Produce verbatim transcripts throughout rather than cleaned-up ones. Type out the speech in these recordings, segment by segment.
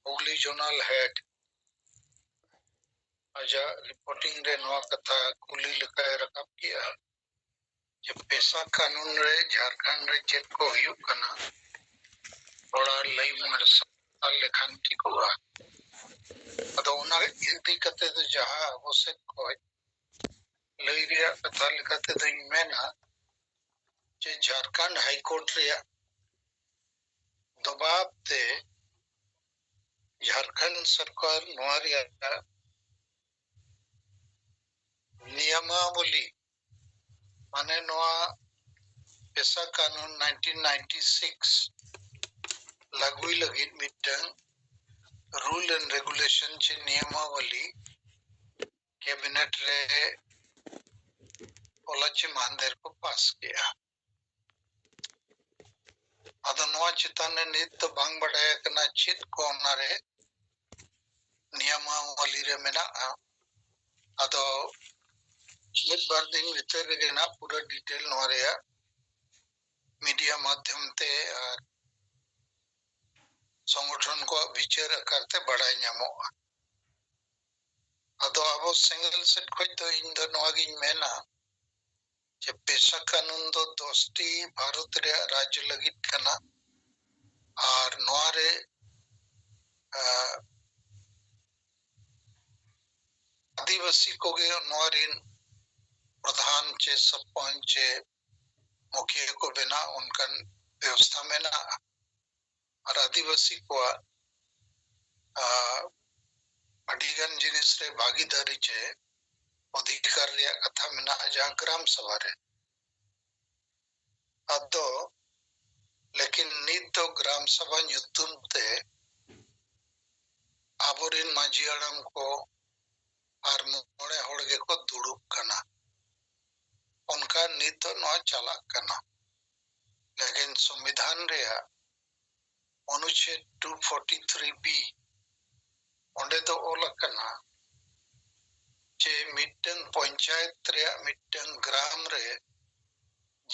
Hooghly zonal head ᱟᱡᱟᱜ reporting ᱨᱮ ᱱᱚᱣᱟ ᱠᱟᱛᱷᱟ ᱠᱩᱞᱤ ᱞᱮᱠᱟᱭ ᱨᱟᱠᱟᱵ ᱠᱮᱜᱼᱟ ᱡᱮ ᱯᱮᱥᱟ ᱠᱟᱹᱱᱩᱱ ᱨᱮ ᱡᱷᱟᱲᱠᱷᱚᱸᱰ ᱨᱮ ᱪᱮᱫ ᱠᱚ ᱦᱩᱭᱩᱜ ᱠᱟᱱᱟ, ᱛᱷᱚᱲᱟ ᱞᱟᱹᱭ ᱢᱟᱨᱥᱟᱞ ᱞᱮᱠᱷᱟᱱ ᱴᱷᱤᱠᱚᱜᱼᱟ᱾ ᱟᱫᱚ ᱚᱱᱟ ᱤᱫᱤ ᱠᱟᱛᱮ ᱫᱚ ᱡᱟᱦᱟᱸ ᱟᱵᱚ ᱥᱮᱫ ᱠᱷᱚᱱ ᱞᱟᱹᱭ ᱨᱮᱭᱟᱜ ᱠᱟᱛᱷᱟ ᱞᱮᱠᱟ ᱛᱮᱫᱚᱧ ᱢᱮᱱᱟ ᱡᱮ ᱡᱷᱟᱲᱠᱷᱚᱸᱰ ᱦᱟᱭ ᱠᱳᱨᱴ ᱨᱮᱭᱟᱜ ᱫᱚᱵᱟᱵ ᱛᱮ ᱡᱷᱟᱲᱠᱷᱚᱸᱰ ᱥᱚᱨᱠᱟᱨ ᱱᱚᱣᱟ ᱨᱮᱭᱟᱜ ᱱᱤᱭᱚᱢᱟᱵᱚᱞᱤ, ᱢᱟᱱᱮ ᱱᱚᱣᱟ ᱯᱮᱥᱟ ᱠᱟᱹᱱᱩᱱ nineteen ninety six ᱞᱟᱹᱜᱩᱭ ᱞᱟᱹᱜᱤᱫ ᱢᱤᱫᱴᱟᱝ rule and regulation ᱪᱮ ᱱᱤᱭᱚᱢᱟᱵᱚᱞᱤ ᱠᱮᱵᱤᱱᱮᱴ ᱨᱮ ᱦᱚᱞᱟ ᱪᱮ ᱢᱟᱦᱫᱮᱨ ᱠᱚ ᱯᱟᱥ ᱠᱮᱜᱼᱟ᱾ ᱟᱫᱚ ᱱᱚᱣᱟ ᱪᱮᱛᱟᱱ ᱨᱮ ᱱᱤᱛ ᱫᱚ ᱵᱟᱝ ᱵᱟᱰᱟᱭ ᱟᱠᱟᱱᱟ ᱪᱮᱫ ᱠᱚ ᱚᱱᱟᱨᱮ ᱱᱤᱭᱚᱢᱟᱵᱚᱞᱤ ᱨᱮ ᱢᱮᱱᱟᱜᱼᱟ᱾ ᱟᱫᱚ ᱢᱤᱫ ᱵᱟᱨ ᱫᱤᱱ ᱵᱷᱤᱛᱤᱨ ᱨᱮᱜᱮ ᱱᱟᱜ ᱯᱩᱨᱟᱹ ᱰᱤᱴᱮᱞ ᱱᱚᱣᱟ ᱨᱮᱭᱟᱜ ᱢᱤᱰᱤᱭᱟ ᱢᱟᱫᱽᱫᱷᱚᱢ ᱛᱮ ᱟᱨ ᱥᱚᱝᱜᱚᱴᱷᱚᱱ ᱠᱚᱣᱟᱜ ᱵᱤᱪᱟᱹᱨ ᱟᱠᱟᱨ ᱛᱮ ᱵᱟᱰᱟᱭ ᱧᱟᱢᱚᱜᱼᱟ᱾ ᱟᱫᱚ ᱟᱵᱚ ᱥᱮᱸᱜᱮᱞ ᱥᱮᱫ ᱠᱷᱚᱱ ᱫᱚ ᱤᱧ ᱫᱚ ᱱᱚᱣᱟ ᱜᱤᱧ ᱢᱮᱱᱟ ᱡᱮ ᱯᱮᱥᱟ ᱠᱟᱹᱱᱩᱱ ᱫᱚ ᱫᱚᱥᱴᱤ ᱵᱷᱟᱨᱚᱛ ᱨᱮᱭᱟᱜ ᱨᱟᱡᱽ ᱞᱟᱹᱜᱤᱫ ᱠᱟᱱᱟ᱾ ᱟᱨ ᱱᱚᱣᱟ ᱨᱮ, ᱟᱸ, ᱟᱹᱫᱤᱵᱟᱹᱥᱤ ᱠᱚᱜᱮ ᱱᱚᱣᱟ ᱨᱮᱱ ᱯᱨᱚᱫᱷᱟᱱ ᱪᱮ ᱥᱚᱨᱯᱚᱧᱪ ᱪᱮ ᱢᱩᱠᱷᱤᱭᱟᱹ ᱠᱚ ᱵᱮᱱᱟᱣ ᱚᱱᱠᱟᱱ ᱵᱮᱵᱚᱥᱛᱷᱟ ᱢᱮᱱᱟᱜᱼᱟ᱾ ᱟᱨ ᱟᱹᱫᱤᱵᱟᱹᱥᱤ ᱠᱚᱣᱟᱜ, ᱟᱸ, ᱟᱹᱰᱤᱜᱟᱱ ᱡᱤᱱᱤᱥ ᱨᱮ ᱵᱷᱟᱹᱜᱤᱫᱟᱨᱤ ᱪᱮ ᱚᱫᱷᱤᱠᱟᱨ ᱨᱮᱭᱟᱜ ᱠᱟᱛᱷᱟ ᱢᱮᱱᱟᱜᱼᱟ ᱡᱟᱦᱟᱸ ᱜᱨᱟᱢ ᱥᱚᱵᱷᱟ ᱨᱮ᱾ ᱟᱫᱚ ᱞᱮᱠᱤᱱ ᱱᱤᱛ ᱫᱚ ᱜᱨᱟᱢ ᱥᱚᱵᱷᱟ ᱧᱩᱛᱩᱢ ᱛᱮ ᱟᱵᱚᱨᱮᱱ ᱢᱟᱹᱡᱷᱤ ᱦᱟᱲᱟᱢ ᱠᱚ ᱟᱨ ᱢᱚᱬᱮ ᱦᱚᱲ ᱜᱮᱠᱚ ᱫᱩᱲᱩᱵ ᱠᱟᱱᱟ᱾ ᱚᱱᱠᱟ ᱱᱤᱛ ᱫᱚ ᱱᱚᱣᱟ ᱪᱟᱞᱟᱜ ᱠᱟᱱᱟ᱾ ᱞᱮᱠᱤᱱ ᱥᱚᱝᱵᱤᱫᱷᱟᱱ ᱨᱮᱭᱟᱜ ᱚᱱᱩᱪᱷᱮᱫ two forty three B, ᱚᱸᱰᱮ ᱫᱚ ᱚᱞ ᱟᱠᱟᱱᱟ ᱡᱮ ᱢᱤᱫᱴᱟᱝ ᱯᱚᱧᱪᱟᱭᱮᱛ ᱨᱮᱭᱟᱜ ᱢᱤᱫᱴᱟᱝ ᱜᱨᱟᱢ ᱨᱮ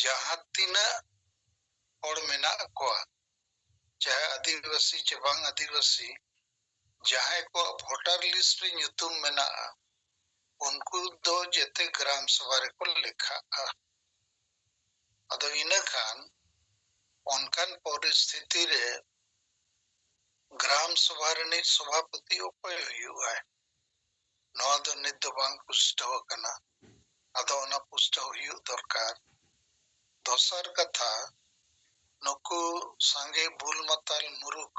ᱡᱟᱦᱟᱸ ᱛᱤᱱᱟᱹᱜ ᱦᱚᱲ ᱢᱮᱱᱟᱜ ᱠᱚᱣᱟ, ᱪᱟᱦᱮ ᱟᱹᱫᱤᱵᱟᱹᱥᱤ ᱪᱮ ᱵᱟᱝ ᱟᱹᱫᱤᱵᱟᱹᱥᱤ, ᱡᱟᱦᱟᱸᱭ ᱠᱚᱣᱟᱜ ᱵᱷᱳᱴᱟᱨ ᱞᱤᱥᱴ ᱨᱮ ᱧᱩᱛᱩᱢ ᱢᱮᱱᱟᱜᱼᱟ, ᱩᱱᱠᱩ ᱫᱚ ᱡᱮᱛᱮ ᱜᱨᱟᱢ ᱥᱚᱵᱷᱟ ᱨᱮᱠᱚ ᱞᱮᱠᱷᱟᱜᱼᱟ᱾ ᱟᱫᱚ ᱤᱱᱟᱹ ᱠᱷᱟᱱ ᱚᱱᱠᱟᱱ ᱯᱚᱨᱤᱥᱛᱷᱤᱛᱤ ᱨᱮ ᱜᱨᱟᱢ ᱥᱚᱵᱷᱟ ᱨᱤᱱᱤᱡ ᱥᱚᱵᱷᱟᱯᱚᱛᱤ ᱚᱠᱚᱭ ᱦᱩᱭᱩᱜᱼᱟᱭ, ᱱᱚᱣᱟ ᱫᱚ ᱱᱤᱛ ᱫᱚ ᱵᱟᱝ ᱯᱩᱥᱴᱟᱹᱣ ᱟᱠᱟᱱᱟ᱾ ᱟᱫᱚ ᱚᱱᱟ ᱯᱩᱥᱴᱟᱹᱣ ᱦᱩᱭᱩᱜ ᱫᱚᱨᱠᱟᱨ᱾ ᱫᱚᱥᱟᱨ ᱠᱟᱛᱷᱟ, ᱱᱩᱠᱩ ᱥᱟᱸᱜᱮ ᱵᱩᱞ ᱢᱟᱛᱟᱞ ᱢᱩᱨᱩᱠ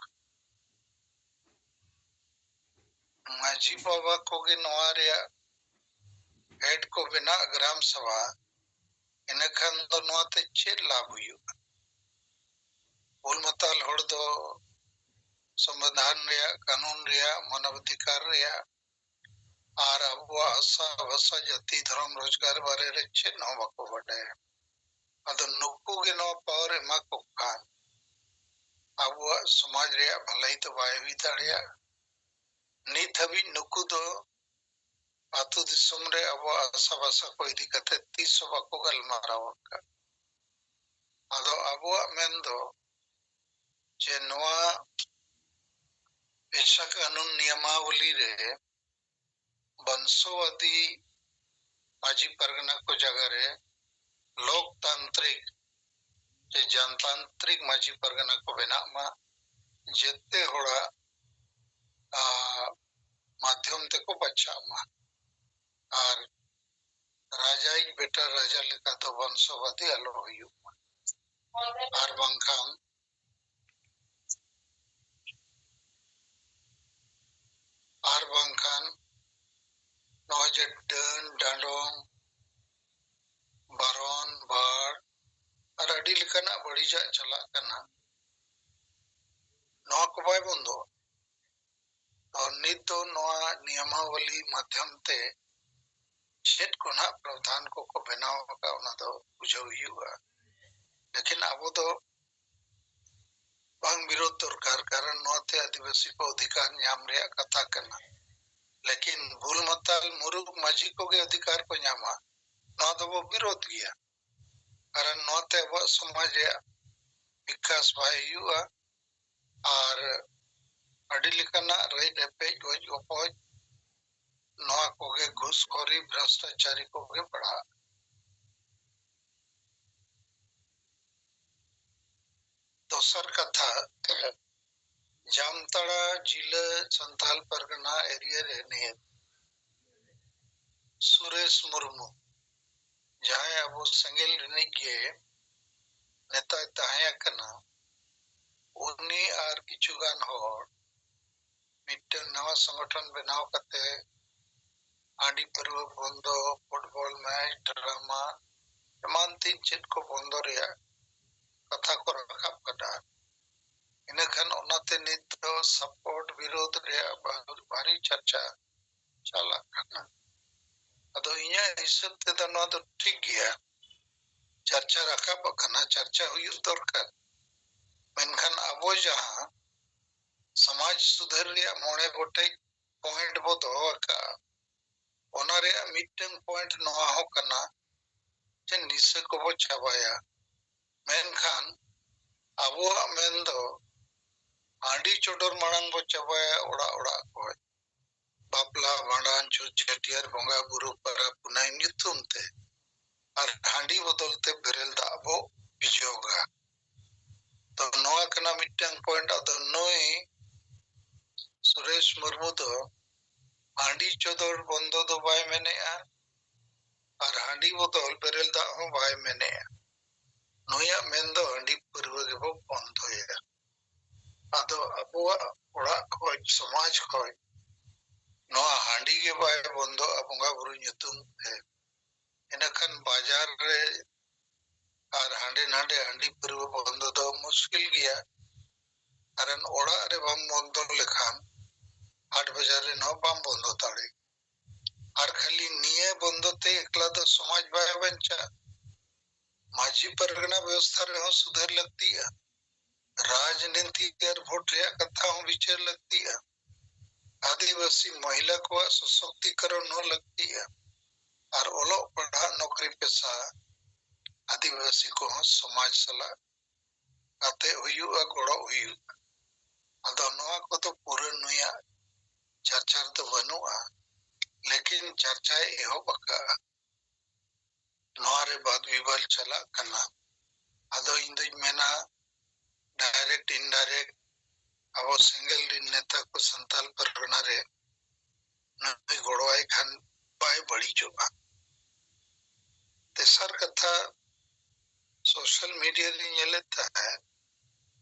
ᱢᱟᱹᱡᱷᱤ ᱵᱟᱵᱟ ᱠᱚᱜᱮ ᱱᱚᱣᱟ ᱨᱮᱭᱟᱜ ᱦᱮᱰ ᱠᱚ ᱵᱮᱱᱟᱜ ᱜᱨᱟᱢ ᱥᱚᱵᱷᱟ, ᱤᱱᱟᱹᱠᱷᱟᱱ ᱫᱚ ᱱᱚᱣᱟ ᱛᱮ ᱪᱮᱫ ᱞᱟᱵᱷ ᱦᱩᱭᱩᱜᱼᱟ? ᱵᱩᱞ ᱢᱟᱛᱟᱞ ᱦᱚᱲ ᱫᱚ ᱥᱚᱝᱵᱤᱫᱷᱟᱱ ᱨᱮᱭᱟᱜ, ᱠᱟᱹᱱᱩᱱ ᱨᱮᱭᱟᱜ, ᱢᱟᱱᱚᱵᱟᱫᱷᱤᱠᱟᱨ ᱨᱮᱭᱟᱜ ᱟᱨ ᱟᱵᱚᱣᱟᱜ ᱦᱟᱥᱟ, ᱵᱷᱟᱥᱟ, ᱡᱟᱹᱛᱤ, ᱫᱷᱚᱨᱚᱢ, ᱨᱳᱡᱽᱜᱟᱨ ᱵᱟᱨᱮ ᱨᱮ ᱪᱮᱫ ᱦᱚᱸ ᱵᱟᱠᱚ ᱵᱟᱰᱟᱭᱟ᱾ ᱟᱫᱚ ᱱᱩᱠᱩ ᱜᱮ ᱱᱚᱣᱟ ᱯᱟᱣᱟᱨ ᱮᱢᱟ ᱠᱚ ᱠᱷᱟᱱ ᱟᱵᱚᱣᱟᱜ ᱥᱚᱢᱟᱡᱽ ᱨᱮᱭᱟᱜ ᱵᱷᱟᱹᱞᱟᱹᱭ ᱫᱚ ᱵᱟᱭ ᱦᱩᱭ ᱫᱟᱲᱮᱭᱟᱜᱼᱟ᱾ ᱱᱤᱛ ᱦᱟᱹᱵᱤᱡ ᱱᱩᱠᱩ ᱫᱚ ᱟᱹᱛᱩ ᱫᱤᱥᱚᱢ ᱨᱮ ᱟᱵᱚᱣᱟᱜ ᱦᱟᱥᱟ ᱵᱷᱟᱥᱟ ᱠᱚ ᱤᱫᱤ ᱠᱟᱛᱮ ᱛᱤᱥ ᱦᱚᱸ ᱵᱟᱠᱚ ᱜᱟᱞᱢᱟᱨᱟᱣ ᱟᱠᱟᱫ᱾ ᱟᱫᱚ ᱟᱵᱚᱣᱟᱜ ᱢᱮᱱ ᱫᱚ ᱡᱮ ᱱᱚᱣᱟ ᱯᱮᱥᱟ ᱠᱟᱹᱱᱩᱱ ᱱᱤᱭᱚᱢᱟᱵᱚᱞᱤ ᱨᱮ ᱵᱚᱝᱥᱚᱣᱟᱫᱤ ᱢᱟᱹᱡᱷᱤ ᱯᱟᱨᱜᱟᱱᱟ ᱠᱚ ᱡᱟᱭᱜᱟ ᱨᱮ ᱞᱳᱠᱛᱟᱱᱛᱨᱤᱠ ᱥᱮ ᱡᱚᱱᱛᱟᱱᱛᱨᱤᱠ ᱢᱟᱹᱡᱷᱤ ᱯᱟᱨᱜᱟᱱᱟ ᱠᱚ ᱵᱮᱱᱟᱜ ᱢᱟ, ᱡᱮᱛᱮ ᱦᱚᱲᱟᱜ, ᱟ, ᱢᱟᱫᱽᱫᱷᱚᱢ ᱛᱮᱠᱚ ᱵᱟᱪᱷᱟᱜ ᱢᱟ᱾ ᱟᱨ ᱨᱟᱡᱟᱭᱤᱡ ᱵᱮᱴᱟ ᱨᱟᱡᱟ ᱞᱮᱠᱟ ᱫᱚ ᱵᱚᱝᱥᱚᱣᱟᱫᱤ ᱟᱞᱚ ᱦᱩᱭᱩᱜ ᱢᱟ᱾ ᱟᱨ ᱵᱟᱝᱠᱷᱟᱱ, ᱟᱨ ᱵᱟᱝᱠᱷᱟᱱ ᱱᱚᱜᱼᱚᱭ ᱡᱮ ᱰᱟᱹᱱ, ᱰᱟᱸᱰᱚᱢ, ᱵᱟᱨᱚᱱ, ᱵᱟᱲ ᱟᱨ ᱟᱹᱰᱤ ᱞᱮᱠᱟᱱᱟᱜ ᱵᱟᱹᱲᱤᱡᱟᱜ ᱪᱟᱞᱟᱜ ᱠᱟᱱᱟ, ᱱᱚᱣᱟ ᱠᱚ ᱵᱟᱭ ᱵᱚᱱᱫᱚᱜᱼᱟ᱾ ᱛᱚ ᱱᱤᱛ ᱫᱚ ᱱᱚᱣᱟ ᱱᱤᱭᱚᱢᱟᱵᱚᱞᱤ ᱢᱟᱫᱽᱫᱷᱚᱢ ᱛᱮ ᱪᱮᱫ ᱠᱚ ᱱᱟᱜ ᱯᱨᱚᱫᱷᱟᱱ ᱠᱚᱠᱚ ᱵᱮᱱᱟᱣ ᱟᱠᱟᱫ, ᱚᱱᱟ ᱫᱚ ᱵᱩᱡᱷᱟᱹᱣ ᱦᱩᱭᱩᱜᱼᱟ᱾ ᱞᱮᱠᱤᱱ ᱟᱵᱚ ᱫᱚ ᱵᱟᱝ ᱵᱤᱨᱳᱫᱷ ᱫᱚᱨᱠᱟᱨ, ᱠᱟᱨᱚᱱ ᱱᱚᱣᱟ ᱛᱮ ᱟᱹᱫᱤᱵᱟᱹᱥᱤ ᱠᱚ ᱚᱫᱷᱤᱠᱟᱨ ᱧᱟᱢ ᱨᱮᱭᱟᱜ ᱠᱟᱛᱷᱟ ᱠᱟᱱᱟ᱾ ᱞᱮᱠᱤᱱ ᱵᱩᱞ ᱢᱟᱛᱟᱞ ᱢᱩᱨᱩᱠ ᱢᱟᱹᱡᱷᱤ ᱠᱚᱜᱮ ᱚᱫᱷᱤᱠᱟᱨ ᱠᱚ ᱧᱟᱢᱟ, ᱱᱚᱣᱟ ᱫᱚᱵᱚ ᱵᱤᱨᱳᱫᱷ ᱜᱮᱭᱟ᱾ ᱠᱟᱨᱚᱱ ᱱᱚᱣᱟ ᱛᱮ ᱟᱵᱚᱣᱟᱜ ᱥᱚᱢᱟᱡᱽ ᱨᱮᱭᱟᱜ ᱵᱤᱠᱟᱥ ᱵᱟᱭ ᱦᱩᱭᱩᱜᱼᱟ ᱟᱨ ᱟᱹᱰᱤ ᱞᱮᱠᱟᱱᱟᱜ ᱨᱮᱡ ᱨᱮᱯᱮᱡ, ᱜᱚᱡ ᱜᱚᱯᱚᱡ, ᱱᱚᱣᱟ ᱠᱚᱜᱮ, ᱜᱷᱩᱥᱠᱷᱚᱨᱤ, ᱵᱷᱨᱚᱥᱴᱟᱪᱟᱨᱤ ᱠᱚᱜᱮ ᱯᱟᱲᱦᱟᱜ᱾ ᱫᱚᱥᱟᱨ ᱠᱟᱛᱷᱟ, ᱡᱟᱢᱛᱟᱲᱟ ᱡᱤᱞᱟᱹ ᱥᱟᱱᱛᱟᱞ ᱯᱟᱨᱜᱟᱱᱟ ᱮᱨᱤᱭᱟ ᱨᱮ ᱱᱤᱭᱟᱹ ᱥᱩᱨᱮᱥ ᱢᱩᱨᱢᱩ, ᱡᱟᱦᱟᱸᱭ ᱟᱵᱚ ᱥᱮᱸᱜᱮᱞ ᱨᱤᱱᱤᱡ ᱜᱮ ᱱᱮᱛᱟᱭ ᱛᱟᱦᱮᱸ ᱠᱟᱱᱟ, ᱩᱱᱤ ᱟᱨ ᱠᱤᱪᱷᱩ ᱜᱟᱱ ᱦᱚᱲ ᱢᱤᱫᱴᱟᱝ ᱱᱟᱣᱟ ᱥᱚᱝᱜᱚᱴᱷᱚᱱ ᱵᱮᱱᱟᱣ ᱠᱟᱛᱮ ᱦᱟᱺᱰᱤ ᱯᱟᱹᱨᱣᱟᱹ ᱵᱚᱱᱫᱚ, ᱯᱷᱩᱴᱵᱚᱞ ᱢᱮᱪ, ᱰᱨᱟᱢᱟ, ᱮᱢᱟᱱ ᱛᱮᱱ ᱪᱮᱫ ᱠᱚ ᱵᱚᱱᱫᱚ ᱨᱮᱭᱟᱜ ᱠᱟᱛᱷᱟ ᱠᱚ ᱨᱟᱠᱟᱵ ᱠᱟᱫᱟ᱾ ᱤᱱᱟᱹᱠᱷᱟᱱ ᱚᱱᱟᱛᱮ ᱱᱤᱛ ᱫᱚ ᱥᱟᱯᱳᱨᱴ ᱵᱤᱨᱳᱫᱷ ᱨᱮᱭᱟᱜ ᱵᱷᱟ-, ᱵᱷᱟᱨᱤ ᱪᱟᱨᱪᱟ ᱪᱟᱞᱟᱜ ᱠᱟᱱᱟ᱾ ᱟᱫᱚ ᱤᱧᱟᱹᱜ ᱦᱤᱥᱟᱹᱵ ᱛᱮᱫᱚ ᱱᱚᱣᱟ ᱫᱚ ᱴᱷᱤᱠ ᱜᱮᱭᱟ, ᱪᱟᱨᱪᱟ ᱨᱟᱠᱟᱵ ᱟᱠᱟᱱᱟ, ᱪᱟᱨᱪᱟ ᱦᱩᱭᱩᱜ ᱫᱚᱨᱠᱟᱨ᱾ ᱢᱮᱱᱠᱷᱟᱱ ᱟᱵᱚ ᱡᱟᱦᱟᱸ ᱥᱚᱢᱟᱡᱽ ᱥᱩᱫᱷᱟᱹᱨ ᱨᱮᱭᱟᱜ ᱢᱚᱬᱮ ᱜᱚᱴᱮᱡ ᱯᱚᱭᱮᱱᱴ ᱵᱚ ᱫᱚᱦᱚ ᱟᱠᱟᱫᱼᱟ, ᱚᱱᱟ ᱨᱮᱭᱟᱜ ᱢᱤᱫᱴᱟᱝ ᱯᱚᱭᱮᱱᱴ ᱱᱚᱣᱟ ᱦᱚᱸ ᱠᱟᱱᱟ ᱡᱮ ᱱᱤᱥᱟᱹ ᱠᱚᱵᱚ ᱪᱟᱵᱟᱭᱟ᱾ ᱢᱮᱱᱠᱷᱟᱱ ᱟᱵᱚᱣᱟᱜ ᱢᱮᱱ ᱫᱚ ᱦᱟᱺᱰᱤ ᱪᱚᱰᱚᱨ ᱢᱟᱲᱟᱝ ᱵᱚ ᱪᱟᱵᱟᱭᱟ ᱚᱲᱟᱜ ᱚᱲᱟᱜ ᱠᱷᱚᱱ᱾ ᱵᱟᱯᱞᱟ, ᱵᱷᱟᱸᱰᱟᱱ, ᱪᱷᱩᱛ ᱪᱷᱟᱹᱴᱭᱟᱹᱨ, ᱵᱚᱸᱜᱟ ᱵᱩᱨᱩ, ᱯᱚᱨᱚᱵᱽ ᱯᱩᱱᱟᱹᱭ ᱧᱩᱛᱩᱢ ᱛᱮ ᱟᱨ ᱦᱟᱺᱰᱤ ᱵᱚᱫᱚᱞ ᱛᱮ ᱵᱮᱨᱮᱞ ᱫᱟᱜ ᱵᱚ ᱵᱤᱡᱚᱜᱟ᱾ ᱛᱚ ᱱᱚᱣᱟ ᱠᱟᱱᱟ ᱢᱤᱫᱴᱟᱝ ᱯᱚᱭᱮᱱᱴ᱾ ᱟᱫᱚ ᱱᱩᱭ ᱥᱩᱨᱮᱥ ᱢᱩᱨᱢᱩ ᱫᱚ ᱦᱟᱺᱰᱤ ᱪᱚᱰᱚᱨ ᱵᱚᱱᱫᱚ ᱫᱚ ᱵᱟᱭ ᱢᱮᱱᱮᱜᱼᱟ ᱟᱨ ᱦᱟᱺᱰᱤ ᱵᱚᱫᱚᱞ ᱵᱮᱨᱮᱞ ᱫᱟᱜ ᱦᱚᱸ ᱵᱟᱭ ᱢᱮᱱᱮᱜᱼᱟ᱾ ᱱᱩᱭᱟᱜ ᱢᱮᱱ ᱫᱚ ᱦᱟᱺᱰᱤ ᱯᱟᱹᱨᱣᱟᱹ ᱜᱮᱵᱚ ᱵᱚᱱᱫᱚᱭᱟ᱾ ᱟᱫᱚ ᱟᱵᱚᱣᱟᱜ ᱚᱲᱟᱜ ᱠᱷᱚᱡ, ᱥᱚᱢᱟᱡᱽ ᱠᱷᱚᱡ ᱱᱚᱣᱟ ᱦᱟᱺᱰᱤ ᱜᱮ ᱵᱟᱭ ᱵᱚᱱᱫᱚᱜᱼᱟ ᱵᱚᱸᱜᱟ ᱵᱩᱨᱩ ᱧᱩᱛᱩᱢ ᱛᱮ, ᱤᱱᱟᱹᱠᱷᱟᱱ ᱵᱟᱡᱟᱨ ᱨᱮ ᱟᱨ ᱦᱟᱸᱰᱮ ᱱᱟᱸᱰᱮ ᱦᱟᱺᱰᱤ ᱯᱟᱹᱨᱣᱟᱹ ᱵᱚᱱᱫᱚ ᱫᱚ ᱢᱩᱥᱠᱤᱞ ᱜᱮᱭᱟ᱾ ᱠᱟᱨᱚᱱ ᱚᱲᱟᱜ ᱨᱮ ᱵᱟᱢ ᱵᱚᱱᱫᱚ ᱞᱮᱠᱷᱟᱱ ᱦᱟᱴ ᱵᱟᱡᱟᱨ ᱨᱮᱱ ᱦᱚᱸ ᱵᱟᱢ ᱵᱚᱱᱫᱚ ᱫᱟᱲᱮᱭᱟᱜᱼᱟ᱾ ᱟᱨ ᱠᱷᱟᱹᱞᱤ ᱱᱤᱭᱟᱹ ᱵᱚᱱᱫᱚ ᱛᱮ ᱮᱠᱞᱟ ᱫᱚ ᱥᱚᱢᱟᱡᱽ ᱵᱟᱭ ᱵᱟᱧᱪᱟᱜᱼᱟ᱾ ᱢᱟᱹᱡᱷᱤ ᱯᱟᱨᱜᱟᱱᱟ ᱵᱮᱵᱚᱥᱛᱷᱟ ᱨᱮᱦᱚᱸ ᱥᱩᱫᱷᱟᱹᱨ ᱞᱟᱹᱠᱛᱤᱜᱼᱟ᱾ ᱨᱟᱡᱽᱱᱤᱛᱤ ᱟᱨ ᱵᱷᱳᱴ ᱨᱮᱭᱟᱜ ᱠᱟᱛᱷᱟ ᱦᱚᱸ ᱵᱤᱪᱟᱹᱨ ᱞᱟᱹᱠᱛᱤᱜᱼᱟ᱾ ᱟᱹᱫᱤᱵᱟᱹᱥᱤ ᱢᱚᱦᱤᱞᱟ ᱠᱚᱣᱟᱜ ᱥᱚᱥᱚᱠᱛᱤᱠᱚᱨᱚᱱ ᱦᱚᱸ ᱞᱟᱹᱠᱛᱤᱜᱼᱟ᱾ ᱟᱨ ᱚᱞᱚᱜ ᱯᱟᱲᱦᱟᱜ, ᱱᱚᱠᱨᱤ ᱯᱮᱥᱟ, ᱟᱹᱫᱤᱵᱟᱹᱥᱤ ᱠᱚᱦᱚᱸ ᱥᱚᱢᱟᱡᱽ ᱥᱟᱞᱟᱜ ᱠᱟᱛᱮ ᱦᱩᱭᱩᱜᱼᱟ, ᱜᱚᱲᱚ ᱦᱩᱭᱩᱜᱼᱟ᱾ ᱟᱫᱚ ᱱᱚᱣᱟ ᱠᱚᱫᱚ ᱯᱩᱨᱟᱹ ᱱᱩᱭᱟᱜ ᱪᱟᱞᱟᱜ ᱠᱟᱱᱟ᱾ ᱟᱫᱚ ᱤᱧ ᱫᱩᱧ ᱢᱮᱱᱟ, direct indirect ᱟᱵᱚ ᱥᱮᱸᱜᱮᱞ ᱨᱤᱱ ᱱᱮᱛᱟ ᱠᱚ ᱥᱟᱱᱛᱟᱞ ᱯᱟᱨᱜᱟᱱᱟ ᱨᱮ ᱱᱩᱭ ᱜᱚᱲᱚᱣᱟᱭ ᱠᱷᱟᱱ ᱵᱟᱭ ᱵᱟᱹᱲᱤᱡᱚᱜᱼᱟ᱾ ᱛᱮᱥᱟᱨ ᱠᱟᱛᱷᱟ, social media ᱨᱤᱧ ᱧᱮᱞᱮᱫ ᱛᱟᱦᱮᱸᱫ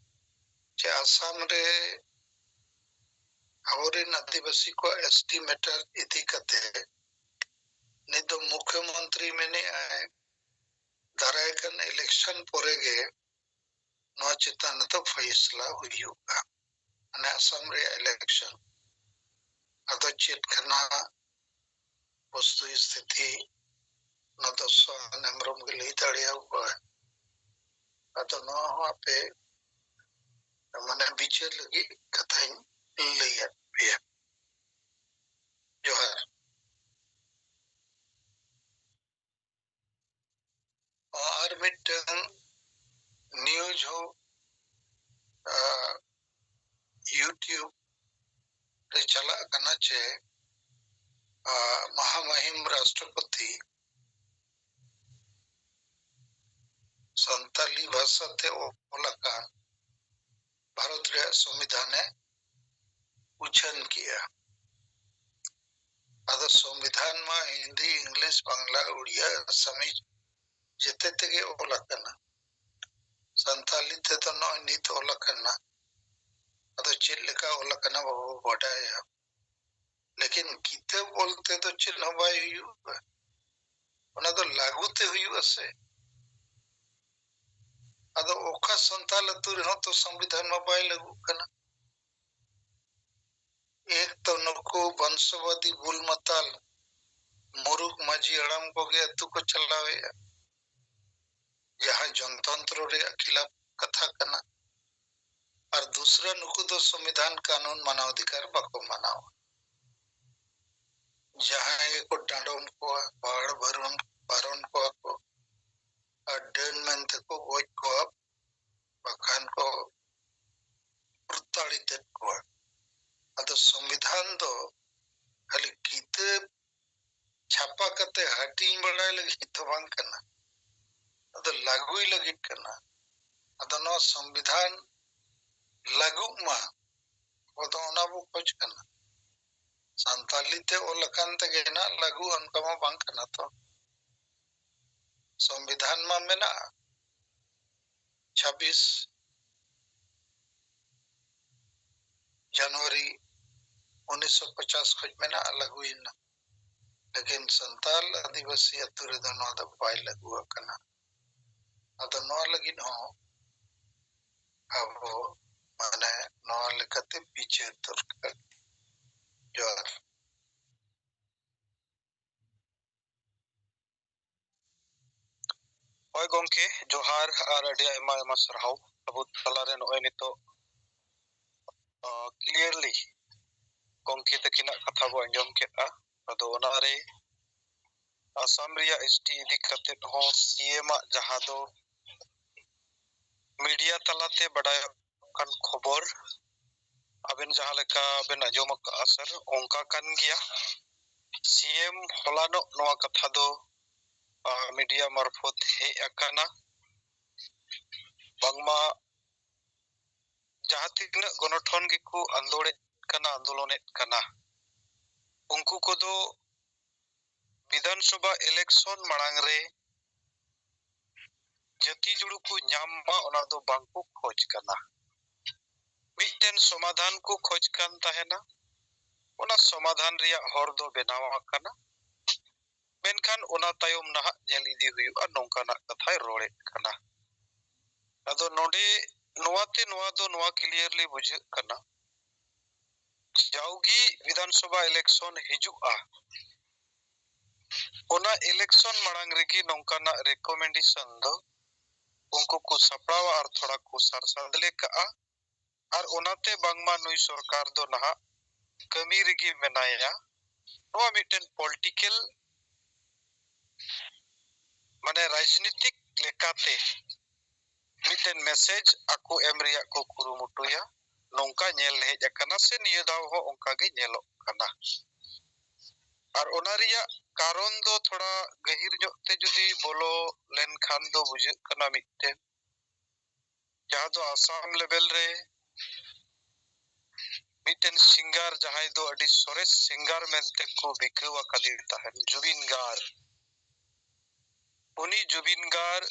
ᱡᱮ ᱟᱥᱟᱢ ᱨᱮ ᱟᱵᱚᱨᱮᱱ ᱟᱹᱫᱤᱵᱟᱹᱥᱤ ᱠᱚᱣᱟᱜ S T matter ᱤᱫᱤ ᱠᱟᱛᱮ ᱱᱤᱛ ᱫᱚ ᱢᱩᱠᱷᱭᱚᱢᱚᱱᱛᱨᱤ ᱢᱮᱱᱮᱜᱼᱟᱭ, ᱫᱟᱨᱟᱭ ᱠᱟᱱ election ᱯᱚᱨᱮ ᱜᱮ ᱱᱚᱣᱟ ᱪᱮᱛᱟᱱ ᱨᱮᱫᱚ ᱯᱷᱚᱭᱥᱞᱟ ᱦᱩᱭᱩᱜᱼᱟ, ᱢᱟᱱᱮ ᱟᱥᱟᱢ ᱨᱮᱭᱟᱜ election᱾ ᱟᱫᱚ ᱪᱮᱫ ᱠᱟᱱᱟ ᱵᱚᱥᱛᱩ ᱥᱛᱷᱤᱛᱤ, ᱚᱱᱟ ᱫᱚ ᱥᱚᱦᱟᱱ ᱦᱮᱢᱵᱨᱚᱢ ᱜᱮ ᱞᱟᱹᱭ ᱫᱟᱲᱮᱭᱟᱠᱚᱣᱟ᱾ ᱟᱫᱚ ᱱᱚᱣᱟ ᱦᱚᱸ ᱟᱯᱮ ᱢᱟᱱᱮ ᱵᱤᱪᱟᱹᱨ ᱞᱟᱹᱜᱤᱫ ᱠᱟᱛᱷᱟᱧ ᱞᱟᱹᱭᱟᱫ ᱯᱮᱭᱟ᱾ ᱡᱚᱦᱟᱨ᱾ ᱟᱨ ᱢᱤᱫᱴᱟᱝ news ᱦᱚᱸ, ᱟ, YouTube ᱨᱮ ᱪᱟᱞᱟᱜ ᱠᱟᱱᱟ ᱡᱮ, ᱟ, ᱢᱟᱦᱟᱢᱟᱦᱤᱢ ᱨᱟᱥᱴᱨᱚᱯᱚᱛᱤ ᱥᱟᱱᱛᱟᱞᱤ ᱵᱷᱟᱥᱟ ᱛᱮ ᱚᱞ ᱟᱠᱟᱱ ᱵᱷᱟᱨᱚᱛ ᱨᱮᱭᱟᱜ ᱥᱚᱝᱵᱤᱫᱷᱟᱱᱮ ᱩᱪᱷᱟᱹᱱ ᱠᱮᱜᱼᱟ᱾ ᱟᱫᱚ ᱥᱚᱝᱵᱤᱫᱷᱟᱱ ᱢᱟ ᱦᱤᱱᱫᱤ, ᱤᱝᱞᱤᱥ, ᱵᱟᱝᱞᱟ, ᱩᱲᱤᱭᱟ, ᱟᱥᱟᱢᱤᱡ ᱡᱮᱛᱮ ᱛᱮᱜᱮ ᱚᱞ ᱟᱠᱟᱱᱟ᱾ ᱥᱟᱱᱛᱟᱞᱤ ᱛᱮᱫᱚ ᱱᱚᱜᱼᱚᱭ ᱱᱤᱛ ᱚᱞ ᱟᱠᱟᱱᱟ᱾ ᱟᱫᱚ ᱪᱮᱫ ᱞᱮᱠᱟ ᱚᱞ ᱟᱠᱟᱱᱟ ᱵᱟᱵᱚ ᱵᱟᱰᱟᱭᱟ, ᱞᱮᱠᱤᱱ ᱠᱤᱛᱟᱹᱵ ᱚᱞ ᱛᱮᱫᱚ ᱪᱮᱫ ᱦᱚᱸ ᱵᱟᱭ ᱦᱩᱭᱩᱜᱼᱟ, ᱚᱱᱟ ᱫᱚ ᱞᱟᱹᱜᱩ ᱛᱮ ᱦᱩᱭᱩᱜᱼᱟ ᱥᱮ᱾ ᱟᱫᱚ ᱚᱠᱟ ᱥᱟᱱᱛᱟᱞ ᱟᱹᱛᱩ ᱨᱮᱦᱚᱸ ᱛᱚ ᱥᱚᱝᱵᱤᱫᱷᱟᱱ ᱢᱟ ᱵᱟᱭ ᱞᱟᱹᱜᱩᱜ ᱠᱟᱱᱟ᱾ ᱮᱠ ᱛᱚ ᱱᱩᱠᱩ ᱵᱚᱝᱥᱚᱵᱟᱫᱤ ᱵᱩᱞ ᱢᱟᱛᱟᱞ ᱢᱩᱨᱩᱠ ᱢᱟᱹᱡᱷᱤ ᱦᱟᱲᱟᱢ ᱠᱚᱜᱮ ᱟᱹᱛᱩ ᱠᱚ ᱪᱟᱞᱟᱣᱮᱫᱼᱟ, ᱡᱟᱦᱟᱸ ᱡᱚᱱᱛᱚᱱᱛᱨᱚ ᱨᱮᱭᱟᱜ ᱠᱷᱤᱞᱟᱯ ᱠᱟᱛᱷᱟ ᱠᱟᱱᱟ᱾ ᱟᱨ ᱫᱩᱥᱨᱟ, ᱱᱩᱠᱩ ᱫᱚ ᱥᱚᱝᱵᱤᱫᱷᱟᱱ ᱠᱟᱹᱱᱩᱱ ᱢᱟᱱᱟᱣ ᱚᱫᱷᱤᱠᱟᱨ ᱵᱟᱠᱚ ᱢᱟᱱᱟᱣᱟ᱾ ᱡᱟᱦᱟᱸᱭ ᱜᱮᱠᱚ ᱰᱟᱸᱰᱚᱢ ᱠᱚᱣᱟ, ᱯᱟᱦᱟᱲ ᱵᱟᱨᱚᱱ, ᱵᱟᱨᱚᱱ ᱠᱚᱣᱟ ᱠᱚ, ᱟᱨ ᱰᱟᱹᱱ ᱢᱮᱱᱛᱮ ᱠᱚ ᱜᱚᱡ ᱠᱚᱣᱟ, ᱵᱟᱠᱷᱟᱱ ᱠᱚ ᱯᱨᱚᱛᱟᱲᱤᱛᱮᱫ ᱠᱚᱣᱟ᱾ ᱟᱫᱚ ᱥᱚᱝᱵᱤᱫᱷᱟᱱ ᱫᱚ ᱠᱷᱟᱹᱞᱤ ᱠᱤᱛᱟᱹᱵ ᱪᱷᱟᱯᱟ ᱠᱟᱛᱮ ᱦᱟᱹᱴᱤᱧ ᱵᱟᱲᱟᱭ ᱞᱟᱹᱜᱤᱫ ᱫᱚ ᱵᱟᱝ ᱠᱟᱱᱟ᱾ ᱟᱫᱚ ᱞᱟᱹᱜᱩᱭ ᱞᱟᱹᱜᱤᱫ ᱠᱟᱱᱟ᱾ ᱟᱫᱚ ᱱᱚᱣᱟ ᱥᱚᱝᱵᱤᱫᱷᱟᱱ ᱞᱟᱹᱜᱩᱜ ᱢᱟ, ᱟᱵᱚ ᱫᱚ ᱚᱱᱟ ᱵᱚ ᱠᱷᱚᱡᱽ ᱠᱟᱱᱟ᱾ ᱥᱟᱱᱛᱟᱞᱤ ᱛᱮ ᱚᱞ ᱟᱠᱟᱱ ᱛᱮᱜᱮ ᱱᱟᱜ ᱞᱟᱹᱜᱩ, ᱚᱱᱠᱟ ᱢᱟ ᱵᱟᱝ ᱠᱟᱱᱟ ᱛᱚ᱾ ᱥᱚᱝᱵᱤᱫᱷᱟᱱ ᱢᱟ ᱢᱮᱱᱟᱜᱼᱟ, ᱪᱷᱟᱵᱵᱤᱥ ᱡᱟᱱᱩᱣᱟᱨᱤ ᱩᱱᱤᱥᱥᱚ ᱯᱚᱪᱟᱥ ᱠᱷᱚᱱ ᱢᱮᱱᱟᱜᱼᱟ, ᱞᱟᱹᱜᱩᱭᱮᱱᱟ᱾ ᱞᱮᱠᱤᱱ ᱥᱟᱱᱛᱟᱞ ᱟᱹᱫᱤᱵᱟᱹᱥᱤ ᱟᱹᱛᱩ ᱨᱮᱫᱚ ᱱᱚᱣᱟ ᱫᱚ ᱵᱟᱭ ᱞᱟᱹᱜᱩ ᱟᱠᱟᱱᱟ᱾ ᱟᱫᱚ ᱱᱚᱣᱟ ᱞᱟᱹᱜᱤᱫ ᱦᱚᱸ ᱟᱵᱚ ᱢᱟᱱᱮ ᱱᱚᱣᱟ ᱞᱮᱠᱟᱛᱮ ᱵᱤᱪᱟᱹᱨ ᱫᱚᱨᱠᱟᱨ᱾ ᱡᱚᱦᱟᱨ᱾ ᱦᱳᱭ ᱜᱚᱢᱠᱮ, ᱡᱚᱦᱟᱨ ᱟᱨ ᱟᱹᱰᱤ ᱟᱭᱢᱟ ᱟᱭᱢᱟ ᱥᱟᱨᱦᱟᱣ᱾ ᱟᱵᱚ ᱛᱟᱞᱟᱨᱮ ᱱᱚᱜᱼᱚᱭ ᱱᱤᱛᱚᱜ, ᱟᱸ, clearly ᱜᱚᱢᱠᱮ ᱛᱟᱹᱠᱤᱱᱟᱜ ᱠᱟᱛᱷᱟ ᱵᱚ ᱟᱸᱡᱚᱢ ᱠᱮᱫᱼᱟ᱾ ᱟᱫᱚ ᱚᱱᱟᱨᱮ ᱟᱥᱟᱢ ᱨᱮᱭᱟᱜ ᱮᱥ ᱴᱤ ᱤᱫᱤ ᱠᱟᱛᱮᱫ ᱦᱚᱸ ᱥᱤ ᱮᱢ ᱟᱜ ᱡᱟᱦᱟᱸ ᱫᱚ media ᱛᱟᱞᱟᱛᱮ ᱵᱟᱰᱟᱭᱚᱜ ᱠᱟᱱ ᱠᱷᱚᱵᱚᱨ, ᱟᱵᱮᱱ ᱡᱟᱦᱟᱸ ᱞᱮᱠᱟ ᱵᱮᱱ ᱟᱸᱡᱚᱢ ᱟᱠᱟᱫᱼᱟ ᱥᱟᱨ, ᱚᱱᱠᱟ ᱠᱟᱱ ᱜᱮᱭᱟ᱾ ᱥᱤ ᱮᱢ ᱦᱚᱞᱟᱱᱚᱜ ᱱᱚᱣᱟ ᱠᱟᱛᱷᱟ ᱫᱚ, ᱟᱸ, media ᱢᱟᱨᱯᱷᱚᱛ ᱦᱮᱡ ᱟᱠᱟᱱᱟ, ᱵᱟᱝᱢᱟ ᱡᱟᱦᱟᱸ ᱛᱤᱱᱟᱹᱜ ᱜᱚᱱᱚᱴᱷᱚᱱ ᱜᱮᱠᱚ ᱟᱱᱫᱳᱲᱮᱫ ᱠᱟᱱᱟ, ᱟᱱᱫᱳᱞᱚᱱᱮᱫ ᱠᱟᱱᱟ, ᱩᱱᱠᱩ ᱠᱚᱫᱚ ᱵᱤᱫᱷᱟᱱ ᱥᱚᱵᱷᱟ election ᱢᱟᱲᱟᱝ ᱨᱮ ᱡᱟᱹᱛᱤ ᱡᱩᱲᱩ ᱠᱚ ᱧᱟᱢ ᱢᱟ, ᱚᱱᱟ ᱫᱚ ᱵᱟᱝ ᱠᱚ ᱠᱷᱚᱡᱽ ᱠᱟᱱᱟ᱾ ᱢᱤᱫᱴᱮᱱ ᱥᱚᱢᱟᱫᱷᱟᱱ ᱠᱚ ᱠᱷᱚᱡᱽ ᱠᱟᱱ ᱛᱟᱦᱮᱱᱟ, ᱚᱱᱟ ᱥᱚᱢᱟᱫᱷᱟᱱ ᱨᱮᱭᱟᱜ ᱦᱚᱨ ᱫᱚ ᱵᱮᱱᱟᱣ ᱟᱠᱟᱱᱟ᱾ ᱢᱮᱱᱠᱷᱟᱱ ᱚᱱᱟ ᱛᱟᱭᱚᱢ ᱱᱟᱦᱟᱜ ᱧᱮᱞ ᱤᱫᱤ ᱦᱩᱭᱩᱜᱼᱟ, ᱱᱚᱝᱠᱟᱱᱟᱜ ᱠᱟᱛᱷᱟᱭ ᱨᱚᱲᱮᱫ ᱠᱟᱱᱟ᱾ ᱟᱫᱚ ᱱᱚᱰᱮ ᱱᱚᱣᱟᱛᱮ ᱱᱚᱣᱟ ᱫᱚ ᱱᱚᱣᱟ clearly ᱵᱩᱡᱷᱟᱹᱜ ᱠᱟᱱᱟ, ᱡᱟᱣᱜᱮ ᱵᱤᱫᱷᱟᱱ ᱥᱚᱵᱷᱟ election ᱦᱤᱡᱩᱜᱼᱟ, ᱚᱱᱟ election ᱢᱟᱲᱟᱝ ᱨᱮᱜᱮ ᱱᱚᱝᱠᱟᱱᱟᱜ recommendation ᱫᱚ ᱩᱱᱠᱩ ᱠᱚ ᱥᱟᱯᱲᱟᱣᱟ ᱟᱨ ᱛᱷᱚᱲᱟ ᱠᱚ ᱥᱟᱨ ᱥᱟᱫᱽᱞᱮ ᱠᱟᱜᱼᱟ᱾ ᱟᱨ ᱚᱱᱟᱛᱮ ᱵᱟᱝᱢᱟ ᱱᱩᱭ ᱥᱚᱨᱠᱟᱨ ᱫᱚ ᱱᱟᱦᱟᱜ ᱠᱟᱹᱢᱤ ᱨᱮᱜᱮ ᱢᱮᱱᱟᱭᱟ᱾ ᱱᱚᱣᱟ ᱢᱤᱫᱴᱮᱱ political, ᱢᱟᱱᱮ ᱨᱟᱡᱽᱱᱤᱛᱤᱠ ᱞᱮᱠᱟᱛᱮ ᱢᱤᱫᱴᱮᱱ message ᱟᱠᱚ ᱮᱢ ᱨᱮᱭᱟᱜ ᱠᱚ ᱠᱩᱨᱩᱢᱩᱴᱩᱭᱟ, ᱱᱚᱝᱠᱟ ᱧᱮᱞ ᱦᱮᱡ ᱟᱠᱟᱱᱟ, ᱥᱮ ᱱᱤᱭᱟᱹ ᱫᱷᱟᱣ ᱦᱚᱸ ᱚᱱᱠᱟ ᱜᱮ ᱧᱮᱞᱚᱜ ᱠᱟᱱᱟ᱾ ᱟᱨ ᱚᱱᱟ ᱨᱮᱭᱟᱜ ᱠᱟᱨᱚᱱ ᱫᱚ ᱛᱷᱚᱲᱟ ᱜᱟᱹᱦᱤᱨ ᱧᱚᱜ ᱛᱮ ᱡᱩᱫᱤ ᱵᱚᱞᱚ ᱞᱮᱱᱠᱷᱟᱱ ᱫᱚ ᱵᱩᱡᱷᱟᱹᱜ ᱠᱟᱱᱟ, ᱢᱤᱫᱴᱮᱱ ᱡᱟᱦᱟᱸ ᱫᱚ ᱟᱥᱟᱢ ᱞᱮᱵᱮᱞ ᱨᱮ ᱢᱤᱫᱴᱮᱱ ᱥᱤᱝᱜᱟᱨ, ᱡᱟᱦᱟᱸᱭ ᱫᱚ ᱟᱹᱰᱤ ᱥᱚᱨᱮᱥ ᱥᱤᱝᱜᱟᱨ ᱢᱮᱱᱛᱮ ᱠᱚ ᱵᱤᱠᱟᱹᱣ ᱟᱠᱟᱫᱮ ᱛᱟᱦᱮᱸᱱ, ᱡᱩᱵᱤᱱ ᱜᱟᱨ᱾ ᱩᱱᱤ ᱡᱩᱵᱤᱱ ᱜᱟᱨ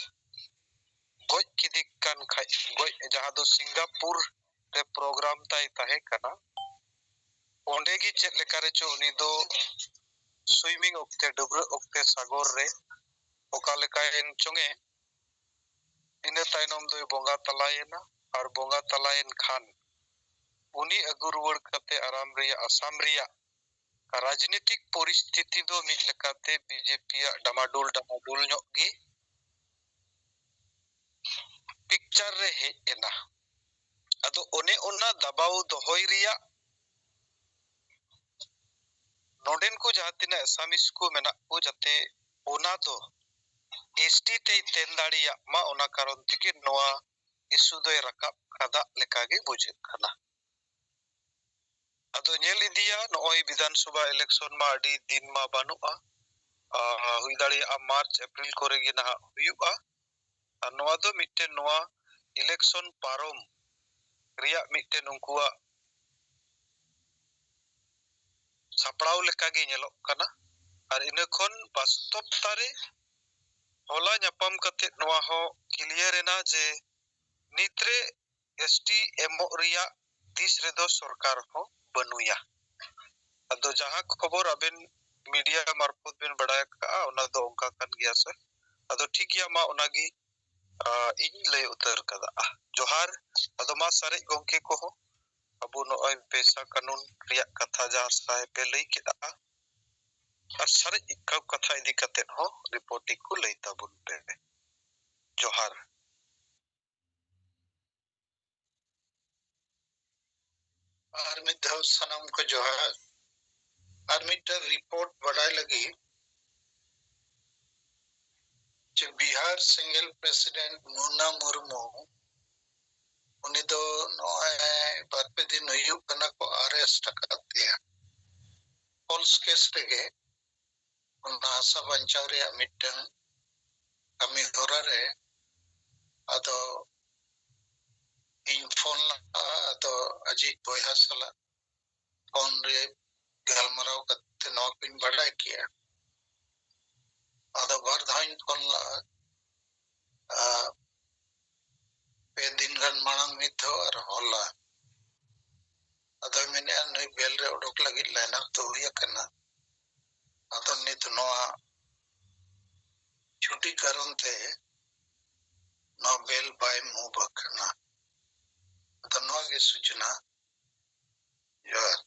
ᱜᱚᱡ ᱠᱮᱫᱮ ᱠᱟᱱ ᱠᱷᱟᱡ, ᱜᱚᱡ, ᱡᱟᱦᱟᱸ ᱫᱚ ᱥᱤᱝᱜᱟᱯᱩᱨ ᱨᱮ ᱯᱨᱳᱜᱨᱟᱢ ᱛᱟᱭ ᱛᱟᱦᱮᱸ ᱠᱟᱱᱟ, ᱚᱸᱰᱮ ᱜᱮ ᱪᱮᱫ ᱞᱮᱠᱟ ᱨᱮᱪᱚ ᱩᱱᱤ ᱫᱚ ᱥᱩᱭᱢᱤᱝ ᱚᱠᱛᱮ, ᱰᱟᱹᱵᱽᱨᱟᱹᱜ ᱚᱠᱛᱮ ᱥᱟᱜᱚᱨ ᱨᱮ ᱚᱠᱟ ᱞᱮᱠᱟᱭᱮᱱ ᱪᱚᱝᱮ, ᱤᱱᱟᱹ ᱛᱟᱭᱱᱚᱢ ᱫᱚᱭ ᱵᱚᱸᱜᱟ ᱛᱟᱞᱟᱭᱮᱱᱟ᱾ ᱟᱨ ᱵᱚᱸᱜᱟ ᱛᱟᱞᱟᱭᱮᱱ ᱠᱷᱟᱱ ᱩᱱᱤ ᱟᱹᱜᱩ ᱨᱩᱣᱟᱹᱲ ᱠᱟᱛᱮ ᱟᱨᱟᱢ ᱨᱮᱭᱟᱜ, ᱟᱥᱟᱢ ᱨᱮᱭᱟᱜ ᱨᱟᱡᱽᱱᱤᱛᱤᱠ ᱯᱚᱨᱤᱥᱛᱷᱤᱛᱤ ᱫᱚ ᱢᱤᱫ ᱞᱮᱠᱟᱛᱮ ᱵᱤᱡᱮᱯᱤᱭᱟᱜ ᱰᱟᱢᱟᱰᱳᱞ ᱰᱟᱢᱟᱰᱳᱞ ᱧᱚᱜ ᱜᱮ ᱯᱤᱠᱪᱟᱨ ᱨᱮ ᱦᱮᱡ ᱮᱱᱟ᱾ ᱟᱫᱚ ᱚᱱᱮ ᱚᱱᱟ ᱫᱟᱵᱟᱣ ᱫᱚᱦᱚᱭ ᱨᱮᱭᱟᱜ ᱱᱚᱰᱮᱱ ᱠᱚ ᱡᱟᱦᱟᱸ ᱛᱤᱱᱟᱹᱜ ᱟᱥᱟᱢᱤᱥ ᱠᱚ ᱢᱮᱱᱟᱜ ᱠᱚ, ᱡᱟᱛᱮ ᱚᱱᱟ ᱫᱚ ᱮᱥᱴᱤ ᱛᱮᱭ ᱛᱮᱱ ᱫᱟᱲᱮᱭᱟᱜ ᱢᱟ, ᱚᱱᱟ ᱠᱟᱨᱚᱱ ᱛᱮᱜᱮ ᱱᱚᱣᱟ ᱤᱥᱩ ᱫᱚᱭ ᱨᱟᱠᱟᱵ ᱠᱟᱫᱟᱜ ᱞᱮᱠᱟᱜᱮ ᱵᱩᱡᱷᱟᱹᱜ ᱠᱟᱱᱟ᱾ ᱟᱫᱚ ᱧᱮᱞ ᱤᱫᱤᱭᱟ, ᱱᱚᱜᱼᱚᱭ ᱵᱤᱫᱷᱟᱱ ᱥᱚᱵᱷᱟ ᱤᱞᱮᱠᱥᱚᱱ ᱢᱟ ᱟᱹᱰᱤ ᱫᱤᱱ ᱢᱟ ᱵᱟᱹᱱᱩᱜᱼᱟ, ᱟᱨ ᱦᱩᱭ ᱫᱟᱲᱮᱭᱟᱜᱼᱟ ᱢᱟᱨᱪ ᱮᱯᱨᱤᱞ ᱠᱚᱨᱮ ᱜᱮ ᱱᱟᱦᱟᱜ ᱦᱩᱭᱩᱜᱼᱟ᱾ ᱟᱨ ᱱᱚᱣᱟ ᱫᱚ ᱢᱤᱫᱴᱮᱱ, ᱱᱚᱣᱟ ᱤᱞᱮᱠᱥᱚᱱ ᱯᱟᱨᱚᱢ ᱨᱮᱭᱟᱜ ᱢᱤᱫᱴᱮᱱ ᱩᱱᱠᱩᱣᱟᱜ ᱥᱟᱯᱲᱟᱣ ᱞᱮᱠᱟᱜᱮ ᱧᱮᱞᱚᱜ ᱠᱟᱱᱟ᱾ ᱟᱨ ᱤᱱᱟᱹ ᱠᱷᱚᱱ ᱵᱟᱥᱛᱚᱵᱛᱟ ᱨᱮ ᱦᱚᱞᱟ ᱧᱟᱯᱟᱢ ᱠᱟᱛᱮ ᱱᱚᱣᱟ ᱦᱚᱸ ᱠᱞᱤᱭᱟᱨ ᱮᱱᱟ ᱡᱮ ᱱᱤᱛᱨᱮ ᱮᱥᱴᱤ ᱮᱢᱚᱜ ᱨᱮᱭᱟᱜ ᱫᱤᱥ ᱨᱮᱫᱚ ᱥᱚᱨᱠᱟᱨ ᱦᱚᱸ ᱵᱟᱹᱱᱩᱭᱟ᱾ ᱟᱫᱚ ᱡᱟᱦᱟᱸ ᱠᱷᱚᱵᱚᱨ ᱟᱵᱮᱱ ᱢᱤᱰᱤᱭᱟ ᱢᱟᱨᱯᱷᱚᱛ ᱵᱮᱱ ᱵᱟᱲᱟᱭ ᱟᱠᱟᱫᱼᱟ, ᱚᱱᱟ ᱫᱚ ᱚᱱᱠᱟ ᱠᱟᱱ ᱜᱮᱭᱟ ᱥᱮ᱾ ᱟᱫᱚ ᱴᱷᱤᱠ ᱜᱮᱭᱟ, ᱢᱟ ᱚᱱᱟᱜᱮ, ᱟ, ᱤᱧ ᱞᱟᱹᱭ ᱩᱛᱟᱹᱨ ᱠᱟᱫᱟ᱾ ᱡᱚᱦᱟᱨ᱾ ᱟᱫᱚ ᱢᱟ ᱥᱟᱨᱮᱡ ᱜᱚᱢᱠᱮ ᱠᱚᱦᱚᱸ, ᱟᱵᱚ ᱱᱚᱜᱼᱚᱭ ᱯᱮᱥᱟ ᱠᱟᱹᱱᱩᱱ ᱨᱮᱭᱟᱜ ᱠᱟᱛᱷᱟ ᱡᱟᱦᱟᱸ ᱥᱟᱦᱮᱵ ᱮ ᱞᱟᱹᱭ ᱠᱮᱫᱟ, ᱟᱨ ᱥᱟᱨᱮᱡ ᱠᱟᱛᱷᱟ ᱤᱫᱤ ᱠᱟᱛᱮ ᱦᱚᱸ ᱨᱤᱯᱳᱨᱴᱤᱝ ᱠᱚ ᱞᱟᱹᱭ ᱛᱟᱵᱚᱱ ᱯᱮ᱾ ᱡᱚᱦᱟᱨ᱾ ᱟᱨ ᱢᱤᱫ ᱫᱷᱟᱣ ᱥᱟᱱᱟᱢ ᱠᱚ ᱡᱚᱦᱟᱨ᱾ ᱟᱨ ᱢᱤᱫᱴᱟᱝ ᱨᱤᱯᱳᱨᱴ ᱵᱟᱰᱟᱭ ᱞᱟᱹᱜᱤᱫ ᱡᱮ ᱵᱤᱦᱟᱨ ᱥᱮᱸᱜᱮᱞ ᱯᱨᱮᱥᱤᱰᱮᱱᱴ ᱢᱩᱱᱟ ᱢᱩᱨᱢᱩ, ᱩᱱᱤ ᱫᱚ ᱱᱚᱜᱼᱚᱭ ᱵᱟᱨ ᱯᱮ ᱫᱤᱱ ᱦᱩᱭᱩᱜ ᱠᱟᱱᱟ ᱠᱚ ᱟᱨᱮᱥᱴ ᱟᱠᱟᱫ ᱛᱟᱭᱟ ᱯᱷᱚᱞᱥ ᱠᱮᱥ ᱨᱮᱜᱮ᱾ ᱚᱱᱟ ᱦᱟᱥᱟ ᱵᱟᱧᱪᱟᱣ ᱨᱮᱭᱟᱜ ᱢᱤᱫᱴᱟᱝ ᱠᱟᱹᱢᱤ ᱦᱚᱨᱟ ᱨᱮ ᱟᱫᱚ ᱤᱧ ᱯᱷᱳᱱ ᱞᱟᱜᱼᱟ᱾ ᱟᱫᱚ ᱟᱡᱤᱡ ᱵᱚᱭᱦᱟ ᱥᱟᱞᱟᱜ ᱯᱷᱳᱱ ᱨᱮ ᱜᱟᱞᱢᱟᱨᱟᱣ ᱠᱟᱛᱮ ᱱᱚᱣᱟ ᱠᱚᱧ ᱵᱟᱰᱟᱭ ᱠᱮᱜᱼᱟ᱾ ᱟᱫᱚ ᱵᱟᱨ ᱫᱷᱟᱣ ᱤᱧ ᱯᱷᱳᱱ ᱞᱟᱜᱼᱟ᱾ ᱟᱨ ᱯᱮ ᱫᱤᱱ ᱜᱟᱱ ᱢᱟᱲᱟᱝ ᱢᱤᱫ ᱫᱷᱟᱣ ᱟᱨ ᱦᱚᱞᱟ᱾ ᱟᱫᱚᱭ ᱢᱮᱱᱮᱫᱼᱟ, ᱱᱩᱭ ᱵᱮᱞ ᱨᱮ ᱚᱰᱚᱠ ᱞᱟᱹᱜᱤᱫ ᱞᱟᱭᱤᱱ ᱟᱯ ᱫᱚ ᱦᱩᱭ ᱟᱠᱟᱱᱟ᱾ ᱟᱫᱚ ᱱᱤᱛ ᱱᱚᱣᱟ ᱪᱷᱩᱴᱤ ᱠᱟᱨᱚᱱ ᱛᱮ ᱱᱚᱣᱟ ᱵᱮᱞ ᱵᱟᱭ ᱢᱩᱵᱷ ᱟᱠᱟᱱᱟ᱾ ᱟᱫᱚ ᱱᱚᱣᱟ ᱜᱮ ᱥᱩᱪᱚᱱᱟ᱾ ᱡᱚᱦᱟᱨ᱾